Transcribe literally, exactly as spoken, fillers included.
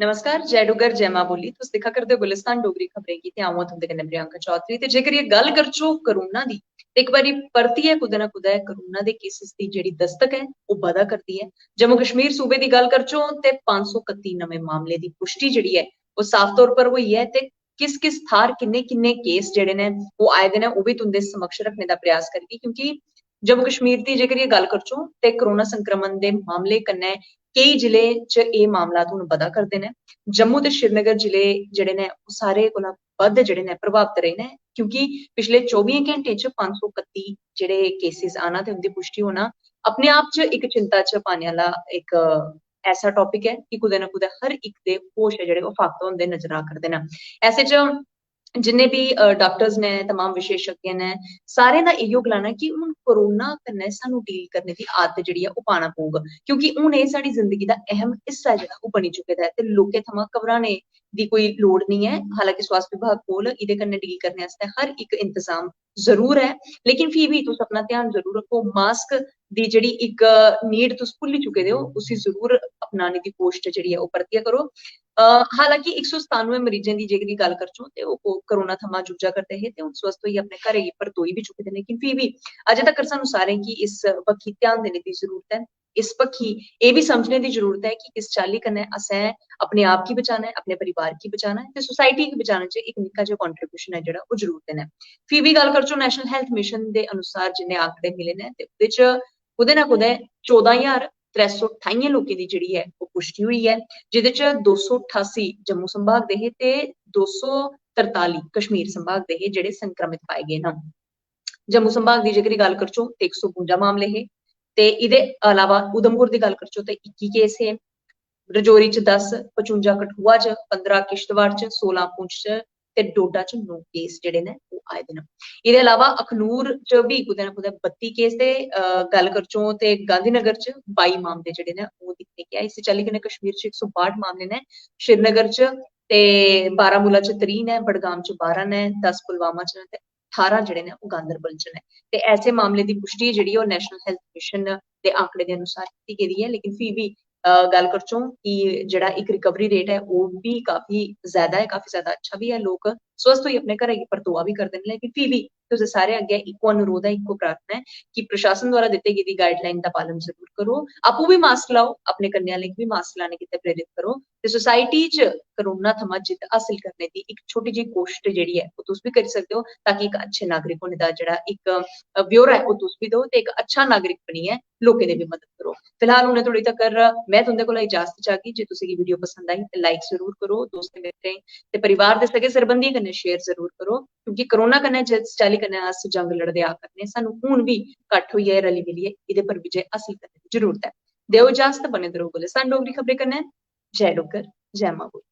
नमस्कार, जय डुग्गर, जय मां बोली। तुस दिक्खा करदे ओ गुलिस्तान डोगरी खबरें गी ते अ'ऊं आं तुं'दे कन्नै प्रियंका चौधरी। ते जेकर एह् गल्ल करचो कोरोना दी, ते इक बारी परतियै कुतै ना कुतै कोरोना दे केसेस दी जेह्ड़ी दस्तक ऐ, ओह् बधा करदी ऐ। जम्मू कश्मीर सूबे दी गल्ल करचो ते पंज सौ कत्ती नमें मामले दी पुश्टी जेह्ड़ी ऐ, ओह् साफ तौर पर होई ऐ। ते किस किस थाह्र किन्ने किन्ने केस जेह्ड़े न, ओह् आए दे न, ओह् बी तुं'दे समक्ष रक्खने दा प्रयास करगी, क्योंकि जम्मू कश्मीर दी जेकर एह् गल्ल करचो ते कोरोना संक्रमण दे मामले कन्नै केई जिले च एह् मामला हून बधा करदे न। जम्मू ते श्रीनगर जिले जेह्ड़े न, ओह् सारे कोला बद्ध जेह्ड़े न, प्रभावत रेह् न, क्योंकि पिछले चौबियें घैंटें च पंज सौ कत्ती जेह्ड़े केसेस आना ते उं'दी पुश्टी होना अपने आप च इक चिंता च पाने आह्ला इक ऐसा टॉपिक ऐ कि कुतै ना कुतै हर इक दे होश ऐ जेह्ड़े, ओह् फाकत होंदे नजर आ करदे न। ऐसे च जिन्ने बी, अ, डाक्टर्स न, तमाम विशेषज्ञ न, सारें दा इ'यो गलाना ऐ कि हून कोरोना कन्नै सानूं डील करने दी आदत जेह्ड़ी ऐ, ओह् पाना पौग, क्योंकि हून एह् साढ़ी जिंदगी दा अहम हिस्सा जेह्ड़ा, ओह् बनी चुके दा ऐ। ते लोकें थमां घबराने दी कोई लोड़ निं ऐ। हालांकि स्वास्थ्य विभाग कोल एह्दे कन्नै डील करने आस्तै हर इक इंतजाम जरूर ऐ, लेकिन फ्ही बी तुस अपना ध्यान जरूर रक्खो। मास्क दी जेह्ड़ी इक नीड तुस भुल्ली चुके दे ओ, उसी जरूर अपनाने दी कोशश जेह्ड़ी ऐ, ओह् परतियै करो। अ, हालांकि इक सौ सतानुए मरीजें दी जेकर गल्ल करचो ते ओह् को-, कोरोना थमां जुझा करदे हे ते हून स्वस्थ होइयै अपने घरै गी परतोई बी चुके दे न। लेकिन फ्ही बी अजें तक्कर सानूं सारें गी इस बक्खी ध्यान देने दी जरूरत ऐ। इस बक्खी एह् बी समझने दी जरूरत ऐ कि किस चाल्ली कन्नै असें अपने आप गी बचाना ऐ, अपने परिवार गी बचाना ऐ ते सोसाइटी गी बचाने च इक निक्का जेहा कॉन्ट्रीब्यूशन ऐ जेह्ड़ा, ओह् जरूर देना ऐ। फ्ही बी गल्ल करचो, नेशनल हेल्थ मिशन दे अनुसार जिन्ने आंकड़े मिले न ते ओह्दे च कुतै ना कुतै चौदां ज्हार त्रै सौ ठाइयें लोकें दी जेह्ड़ी ऐ, ओह् पुश्टी होई ऐ, जेह्दे च दो सौ ठासी जम्मू संभाग दे हे ते दो सौ तरताली कश्मीर संभाग दे हे, जेह्ड़े संक्रमित पाए गे न। जम्मू संभाग दी जेकर गल्ल करचो ते इक सौ बुंजा मामले हे, ते एह्दे अलावा उधमपुर दी गल्ल करचो ते इक्की केस हे, रजौरी च दस, पचुंजा कठुआ च, पंदरां किश्तवाड़ च, सोलां पुंछ च ते डोडा च नौ केस जेह्ड़े न, ओह् आए दे न। एह्दे अलावा अखनूर च बी कुतै ना कुतै बत्ती केस ते, अ, गल्ल करचो ते गांधीनगर च बाई मामले जेह्ड़े न, ओह् दिक्खने गी आए। इस्सै चाल्ली कन्नै कश्मीर च इक सौ बाह्ठ मामले न, श्रीनगर च ते बारामूला च त्रीह् न, बडगाम च बारां न, दस पुलवामा च न ते ठारां जेह्ड़े न, ओह् गांधरबल च न। ते ऐसे मामले दी पुश्टी जेह्ड़ी ऐ, ओह् नेशनल हेल्थ मिशन दे आंकड़े दे अनुसार कीती गेदी ऐ। लेकिन फ्ही बी, अ, गल्ल करचो कि जेह्ड़ा इक रिकवरी रेट ऐ, ओह् बी काफी ज्यादा ऐ, काफी ज्यादा अच्छा बी ऐ। लोक स्वस्थ होई अपने घरै गी परतोआ बी करदे न, लेकिन फ्ही बी तुसें सारे अग्गें इक्को अनुरोध ऐ, इक्को प्रार्थना ऐ कि प्रशासन द्वारा दित्ते गेदी गाइडलाइन दा पालन जरूर करो। आपूं बी मास्क लाओ, अपने कन्नै आह्लें गी बी मास्क लाने गितै प्रेरित करो। ते सोसाइटी च कोरोना थमां जित्त हासल करने दी इक छोटी जेही कोशट जेह्ड़ी ऐ, ओह् तुस बी करी सकदे ओ, ताकि इक अच्छे नागरिक होने दा जेह्ड़ा इक, अ, ब्यौरा ऐ, ओह् तुस बी दो ते इक अच्छा नागरिक बनियै लोकें दी बी मदद करो। फिलहाल हुनै धोड़ी तकर में तुं'दे कोला इजाजत चाह्गी। जे तुसें गी वीडियो पसंद आई ते लाइक जरूर करो, दोस्तें मित्तरें ते परिवार दे सगे सरबंधियें कन्नै शेयर जरूर करो, क्योंकि कोरोना कन्नै जिस चाल्ली कन्नै अस जंग लड़दे आ करने, सानूं हून बी कट्ठ होइयै, रली मिलियै एह्दे पर विजय हासल करने दी जरूरत ऐ। देओ इजाजत, बने दे र'वो गुलिस्तान डोगरी खबरें कन्नै। जय डुग्गर, जय मां बोली।